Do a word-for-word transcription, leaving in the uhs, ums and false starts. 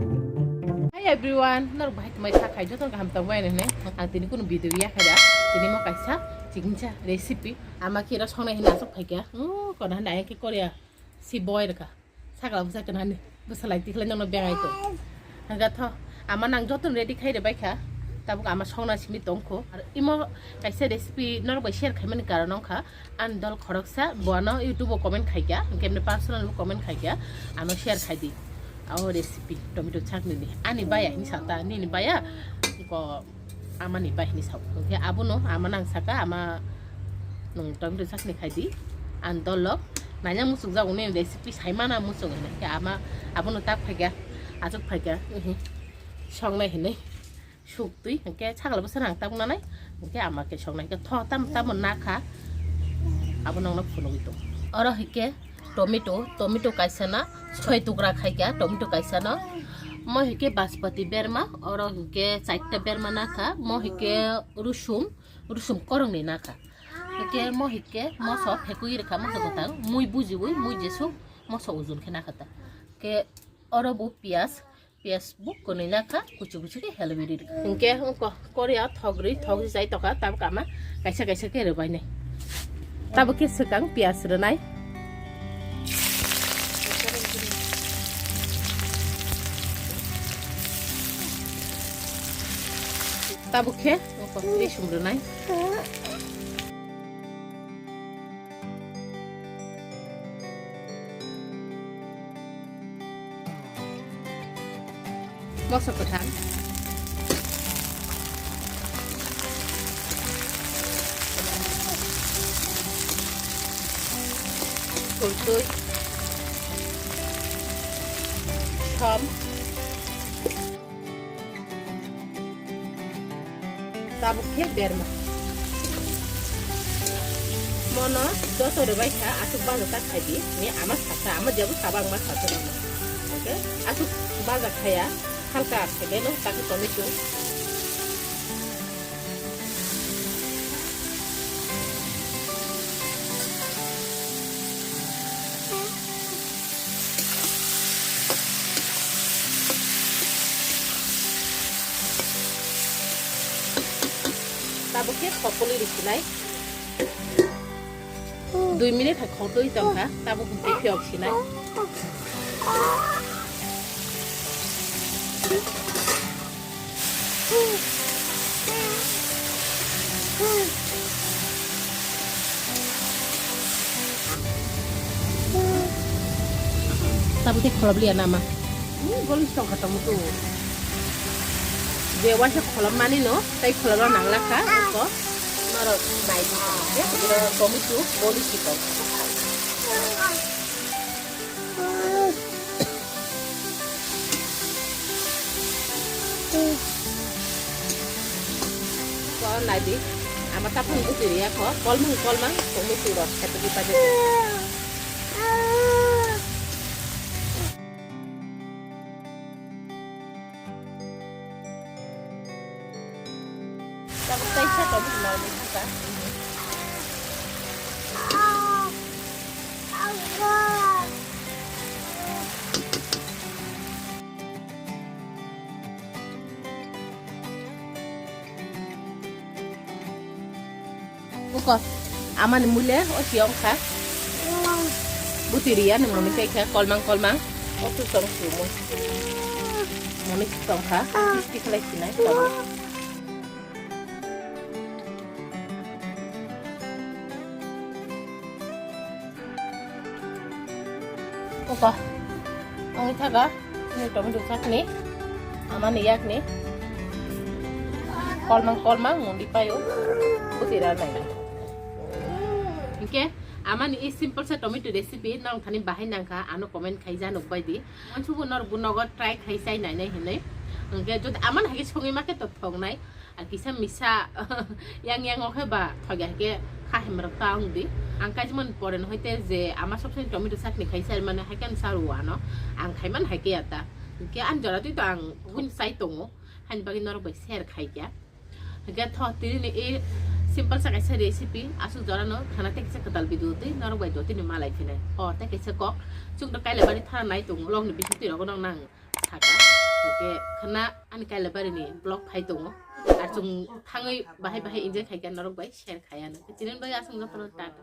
Hi everyone, norok bahai tongmai sa khai joto kaham tongmai nene. Ang tini kunu video ya khaida. Tini mo kaisa chikingcha recipe. Ama kira songnai hina asok phaikya. Hmm, kona handa ayang ke Korea. Si boy reka. Sakala bwsa kena ni. Bwsa lai tikhlai nangno bengai to. Hanga tho. Ama nang joto ready khai re baikha. Tabuk ama songna simi tongkho. Ar imo kaisa recipe norok bai share khaimani karon wngkha. Ani dol khoroksa, bo ano YouTube o comment khaikha, hwnkhe bini personal bo comment khaikha, ano share khaidi. O recipe, tomato chutney ni. Ani baya hini sata, nini baya, ko amani bai hini sao. Hwnkhe abono ama nang saka, ama nung tomato chutney khaidi. Ani dol lok, naina muchuk jago nini recipe saimana muchuk hwnkhe ama abono tak phaikha, achuk phaikha, mhm. Songnai hinui. Suktwi, hwnkhe sakala bwsano ang tabuk nanai, hwnkhe ama khe soknai, hwnkhe tho tamo tamo nakha, abo nokno phunugwi tong. Oro hwnkhe tomato, tomato kaisa na soi tukra khaikha, tomato kaisa no. Mo hwnkhe baspati berma, oro hwnkhe chaita berma nakha, mo hwnkhe rusum, rusum korongni nakha. Hwnkhe mo hwnkhe moso phekwi rwkha, moso kwtal, mui bujiwi, mui jesuk, moso ujun khe nakha ta. Hwnkhe oro bo piyaj, piyaj bo kwnwi nakha, kuchu kuchu khe helwi ri rwkha. Hwnkhe wngkha Korea thok rwi, thok rwi chai tokha, tabuk ama kaisa kaisa khe rwbainai. Tabuk khe swkang piyaj rwnai. Tabuk khe wngkha risum rwnai. Moso kwthang. Kultwi. Som. Tabuk khe berma. Mono joto rwbai kha, aswk baja ta khaidi. Ni ama sakha, ama jebu saba ang ma sakha nang. Oke, aswk baja khaya, halka khaibeno, takhe tomato. Tabuk khe khopoli rwsinai. Dui minute hai khotwi tongkha, tabuk hwnkhe phiyok sinai. Tabuk tei kholop liya nama? Hmm, golis tongkha tongmwtwi. Je waisa kholop mani no, tei kholop rok nangla kha, eko norok nai di tongkhe, tomato golis tongkha. Ko nai di, ama taphang bwtwi riya kho, kolmang kolmang tongwi twi rok kheto di pajak. Tabuk kaisa tabuk nai di thangka. Buko, amani mule o si ongkha. Buti riya ni mami kai kha, kolmang kolmang. O tu song su mui. Mami si song kha, kisti khalai sinai. Opa, ang ithaga, ini tomato chutney, amani yakni, kolmang kolmang mundi payo, butira nai. Hingke, amani i simple sa tomato recipe, nong thani bahai nangkha, ano comment khai ja nuk bai di. Mansubo nor bu nogo try khai chai nai nai hinui. Hingke, jodi amani hai songi ma khe to thong nai. Ar kisa misa yang yang okhe ba thogi hai khe kha hemrok ta wng di. Ang kaijmani pore no hoite je ama sob sai tomato chutney khai sai mane hai khe ang sa rw ano. Ang khai man hai khe ya ta. Hingke ang jora twi to ang hun sai tongo. Haini bagwi norok bai share khai kya. Hingke tho tini ni e simple sa kaisa recipe aswk jora no khana tei kisa kwtal video twi norok bai do tini malai phinai. O tei kaisa kok chwng to kaila bari thara nai tongo vlog ni bising twi rogo nang nang. Saka. Khe khna ani Kailabari ni vlog phai tongo. Ar chwng thangwi bahai bahai enjoy khai kha norok bai share khai ano. Khe chini bagwi aswk jotono tata.